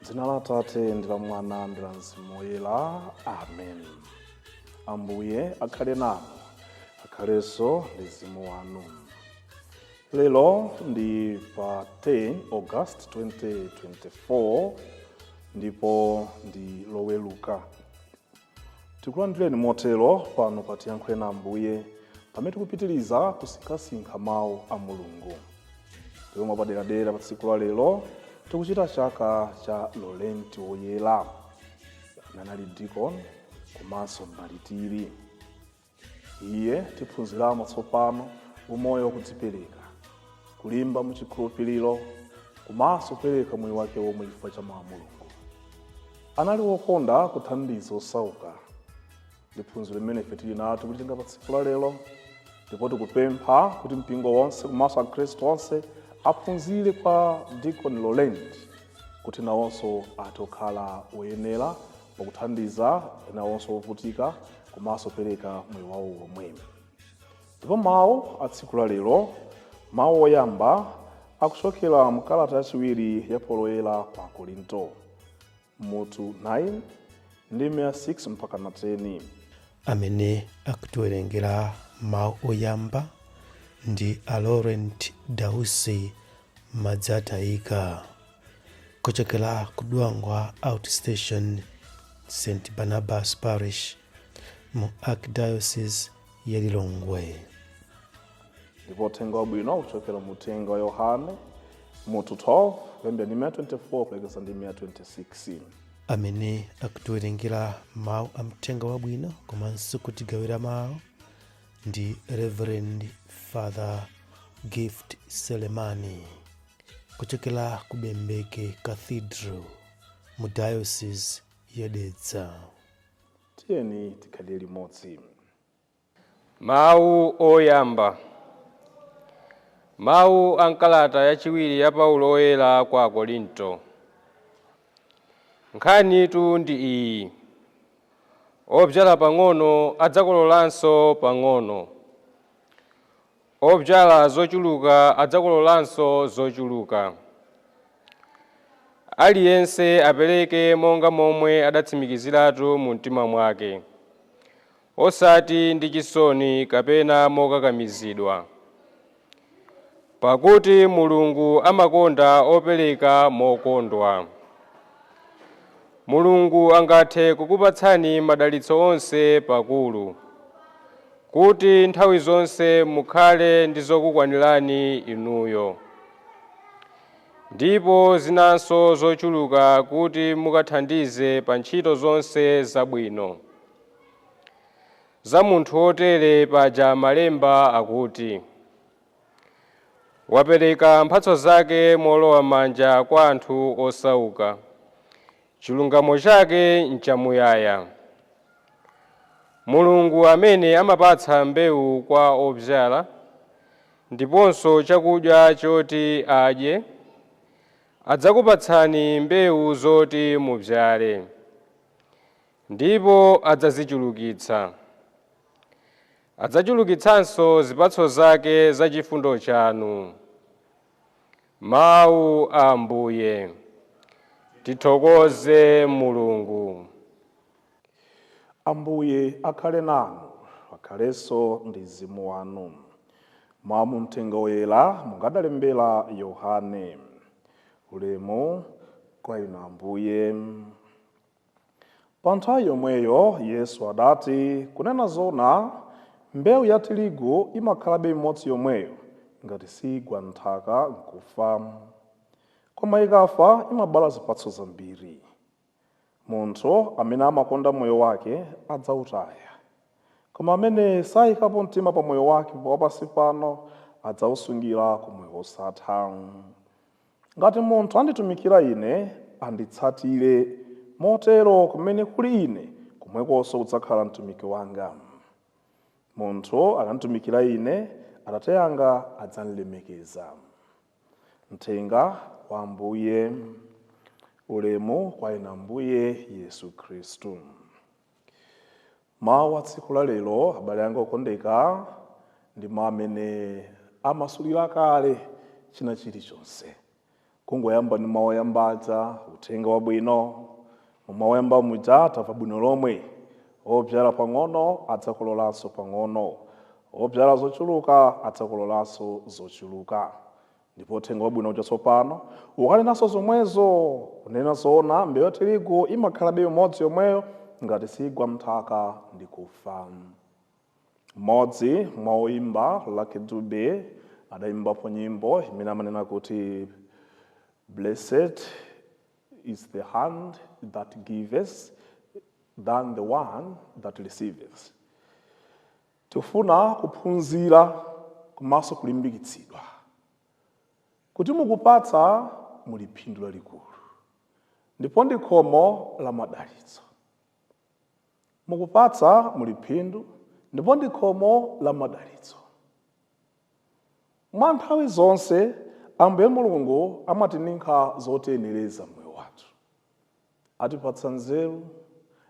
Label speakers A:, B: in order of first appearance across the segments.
A: Dzina la Atate ndi la Mwana ndi la Mzimu Woyera. Amen. Ambuye akhale nanu, akhalenso ndi mzimu wanu. Lero ndi pa 10 August 2024 ndipo ndi Loweruka. Tikulandireni motero pano pa Tiyankhule na Ambuye pamene tikupitiriza kusinkhasinkha mawu a Mulungu. Ndipo mwapaderadera pa tsiku la lero tikuchita chaka cha Laurenti Woyera, amene anali deacon komanso malitiri. Iye tiphunziramo tsopano umoyo wakudzipereka, kulimba mu chikhulupiriro komanso kupereka moyo wake womwe chifukwa cha mawu a Mulungu. Anali wokonda kuthandiza osauka. Ndi phunziro limene ife tili nalo tikulitenga pa tsiku la lero, ndipo tikupempha kuti mpingo wonse komanso akhristu onse aphunzire kwa Deacon Laurent kuti nawonso athe kukhala oyenera pakuthandiza ena onse ovutika komanso pereka moyo wawo womwe. Ndipo mawu a tsiku la lero, mawu oyamba akuchokera mkalata yachiwiri ya Paulo Woyera kwa Akorinto, mutu 9 ndime ya 6 mpaka na 10.
B: Amene akutiwerengera mawu oyamba ndi a Laurent Dausi Madzatayika kuchokera ku Dwangwa Outstation, St Barnabas Parish mu Archdiocese ya Lilongwe.
A: Ndipo uthenga wabwino kuchokera mu uthenga wa Yohane mutu 12 kuyambira ndime ya 24 kulekeza ndime ya 26.
B: Amene akutiwerengera mawu a mthenga wabwino komanso kutigawira mawu ndi Reverend Father Gift Selemani kuchokera ku Bembeke Cathedral mu Diocese ya Dedza.
A: Tiyeni tikhalire limodzi.
C: Mawu oyamba. Mawu a mkalata yachiwiri ya Paulo Woyera kwa Akorinto. Nkhanitu ndi iyi: obzala pang'ono adzakololanso pang'ono, obzala zochuluka adzakololanso zochuluka. Aliyense apereke monga momwe adatsimikiziratu mu mtima mwake, osati ndi chisoni kapena mokakamizidwa, pakuti Mulungu amakonda opereka mokondwa. Mulungu angathe kukupatsani madalitso onse pakulu, kuti nthawi zonse mukhale ndi zokukwanirani inuyo, ndipo zinanso zochuluka kuti mukathandize pa ntchito zonse zabwino. Za munthu wotere paja malemba akuti, wapereka mphatso zake molowa manja kwa anthu osauka, chilungamo chake nchamuyaya. Mulungu amene amapatsa mbewu kwa obzala ndiponso chakudya choti adye, adzakupatsani mbewu zoti mubzale, ndipo adzazichulukitsa. Adzachulukitsanso zipatso zake za chifundo chanu. Mawu a Ambuye. Tithokoze Mulungu.
A: Ambuye akhale nanu, akhalenso ndi mzimu wanu. Mawu mu Mthenga Woyera mungadalembera Yohane. Ulemu kwa inu Ambuye. Pa nthawi yomweyo Yesu adati, kunena zona, mbewu ya tirigu imakhalabe imodzi yomweyo ngati sigwa m'nthaka nkufa. Koma ikafa imabala zipatso zambiri. Munthu amene amakonda moyo wake adzautaya, koma amene sayikapo mtima pa moyo wake wapansi pano adzausungira ku moyo wosatha. Ngati munthu anditumikira ine, Anditsatire. Motero kumene kuli ine, komwekonso kudzakhala mtumiki wanga. Munthu akanditumikira ine, Atate anga adzamlemekeza. Mthenga wa Ambuye. Ulemu kwa inu, Ambuye Yesu Khristu. Mawu a tsiku la lero, abale anga okondeka, ndi mawu amene amasulira kale china chilichonse. Kungoyamba ndi mawu oyambaja, uthenga wabwino. Mu mawu oyamba muja tamva bwino lomwe: obyala pang'ono adzakololanso pang'ono, obyala zochuluka adzakololanso zochuluka. Ndipo uthenga wabwino uja tsopano ukanenanso zomwezo. Kunena zoona, mbewu ya tirigu imakhalabe imodzi yomweyo ngati sigwa mnthaka ndi kufa. Mmodzi mwa oyimba, Lucky Dube, adayimbapo nyimbo imene amanena kuti, "Blessed is the hand that gives than the one that receives." Tifuna kuphunzira komanso kulimbikitsidwa kuti mukupatsa muli phindu lalikulu ndipo ndi khomo la madalitso. Mukupatsa muli phindu ndipo ndi khomo la madalitso. Mwa nthawi zonse Ambuye Mulungu amatininkha zotiyenereza moyo wathu. Atipatsa nzeru,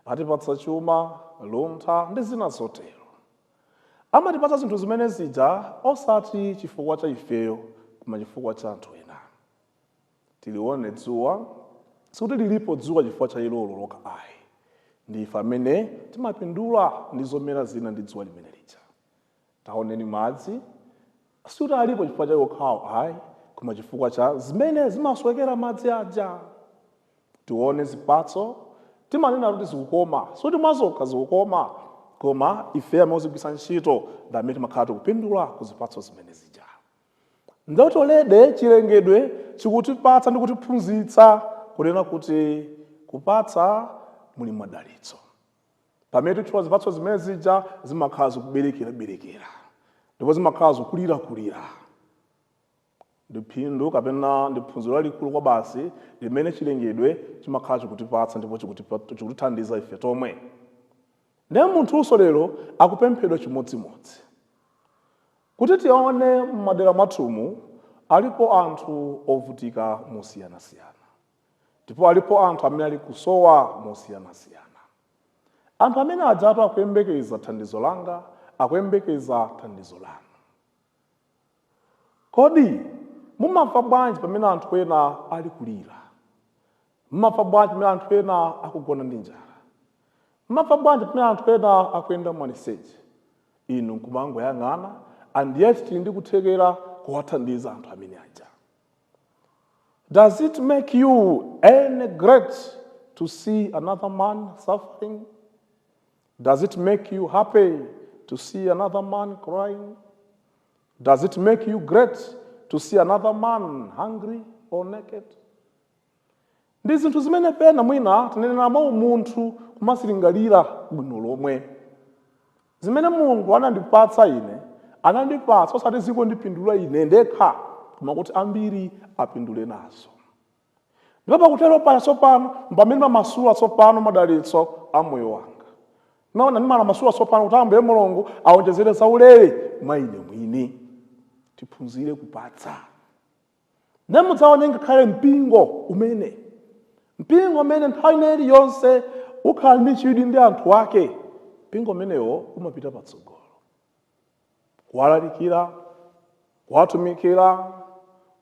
A: atipatsa chuma, luntha ndi zina zotero. Amatipatsa zinthu zimene zija osati chifukwa cha ifeyo, koma chifukwa cha anthu ena. Tilione dzuwa, sikuti lilipo dzuwa chifukwa cha ilolo lokha ayi. Ndi ife amene timapindula ndi zomera zina ndi dzuwa limene lija. Taoneni madzi, sikuti alipo chifukwa cha okhawo ayi, koma chifukwa cha zimene zimaswekera madzi aja. Tione zipatso, timanena kuti zikukoma, sikuti mwazokha zikukoma, koma ife amene ozigwiritsa ntchito ndi amene timakhala tikupindula ku zipatso zimene zija. Ndotolede chilengedwe chikutipatsa ndi kutiphunzitsa kunena kuti kupatsa muli madalitso. Pamene titchula zipatso zimene zija, zimakhala zikuberekeraberekera ndipo zimakhala zikulirakulira. Ndi phindu kapena ndi phunziro lalikulu kwa basi limene chilengedwe chimakhala chikutipatsa ndipo chikutithandiza ife tomwe. Ndiye munthunso lero akupemphedwa chimodzimodzi kuti tione m'madera mwathumu alipo anthu ovutika mosiyanasiyana, ndipo alipo anthu amene ali kusowa mosiyanasiyana. Anthu amene ajatu akuyembekeza thandizo langa, akuyembekeza thandizo lanu. Kodi mumamva bwanji pamene anthu ena ali kulira? Mumamva bwanji pamene anthu ena akugona ndi njala? Mumamva bwanji pamene anthu ena akuyenda mwaliseche, inu nkumangoyang'ana, and yet tili ndi kuthekera kuwathandiza anthu amene aja? Does it make you any great to see another man suffering? Does it make you happy to see another man crying? Does it make you great to see another man hungry or naked? Ndi zinthu zimene pena mwina tinenera mwa umunthu kumasilingalira bwino lomwe. Zimene Mulungu anandipatsa ine, anandipatsa osati zingondipindula ine ndekha, koma kuti ambiri apindule nazo. Ndipo pakutero paya tsopano pamene mamasula tsopano madalitso a moyo wanga, naona ndimalamasula tsopano kuti Ambuye Mulungu awonjezere zaulere mwa ine mwini. Tiphunzire kupatsa. Ndiye mudzaone ngakhale mpingo umene nthawi ina iliyonse ukhala ndi chidwi ndi anthu ake, mpingo umenewo umapita patsogolo, kuwalalikira, kuwatumikira,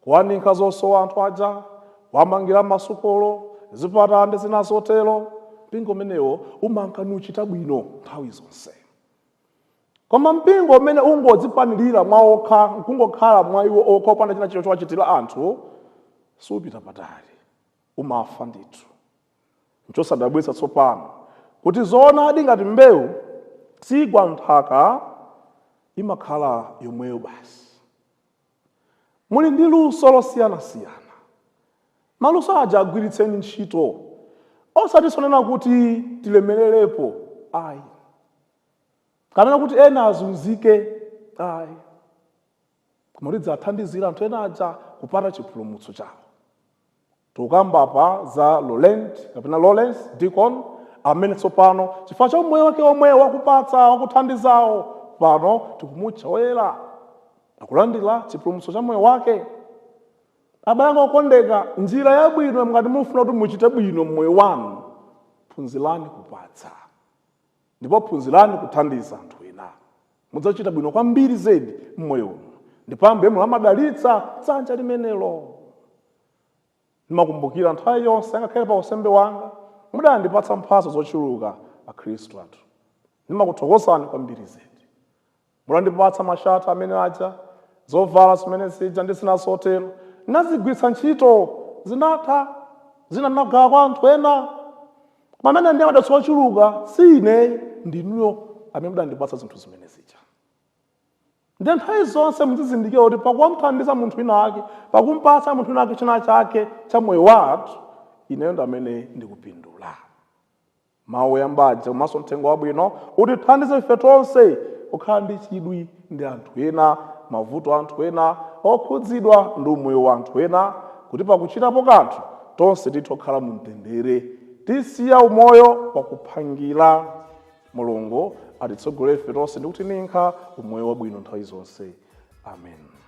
A: kuwaninkha zosowa anthu aja, kuwamangira masukulu, zipatala ndi zina zotero. Mpingo umenewo umanka nuchita bwino nthawi zonse. Koma mpingo umene ungodzipanirira mwa okha, nkungokhala mwa iwo okha, opanda china chilichonse chowachitira anthu, supita patali, umafa ndithu. Nchosadabwitsa tsopano kuti zoonadi, ngati mbewu sigwa nthaka, imakhala yomweyo basi. Muli ndi luso losiyanasiyana, maluso aja agwiritseni ntchito, osati sonena kuti tilemererepo ayi, kapena kuti ena azunzike ayi, koma tidzathandizira anthu ena aja kupata chipulumutso chawo. Tikukamba apa za Laurent kapena Lawrence Deacon, amene tsopano chifukwa cha umoyo wake omwe wakupatsa, wakuthandizawo, pano tikumutcha woyera, akulandira chipulumutso cha moyo wake. Abale anga okondeka, njira yabwino ngati mufuna kuti muchite bwino mmoyo wanu, phunzirani kupatsa ndipo phunzirani kuthandiza anthu ena. Mudzachita bwino kwambiri zedi mmoyo uno, ndipo Ambuye amadalitsa dzanja limenelo. Ndimakumbukira nthawi yonse, angakhale pa usembe wanga, mudandipatsa mphatso zochuluka akhristu athu. Ndimakuthokozani kwambiri zedi. Mudandipatsa mashata amene aja, zovala zimene zija ndi zina zotero. Ndinazigwiritsa ntchito, zinatha, zina ndinagawa kwa anthu ena. Pamene ndi amadalitso ochuluka si ine, ndinuyo amene mudandipatsa zinthu zimene zija. Ndiye nthawi zonse muzizindikira kuti pakumthandiza munthu wina ake, pakumpatsa munthu wina ake china chake cha moyo wathu, ineyo ndi amene ndikupindula. Mawu oyamba aja komanso mthenga wabwino utithandize ife tonse kukhala ndi chidwi ndi anthu ena, mavuto a anthu ena, okhudzidwa ndi umoyo wa anthu ena, kuti pakuchitapo kanthu tonse tithe kukhala mu mtendere, tisiya umoyo wakuphangira. Mulungu atitsogolere ife tonse ndi kutininkha umoyo wabwino nthawi zonse. Amen.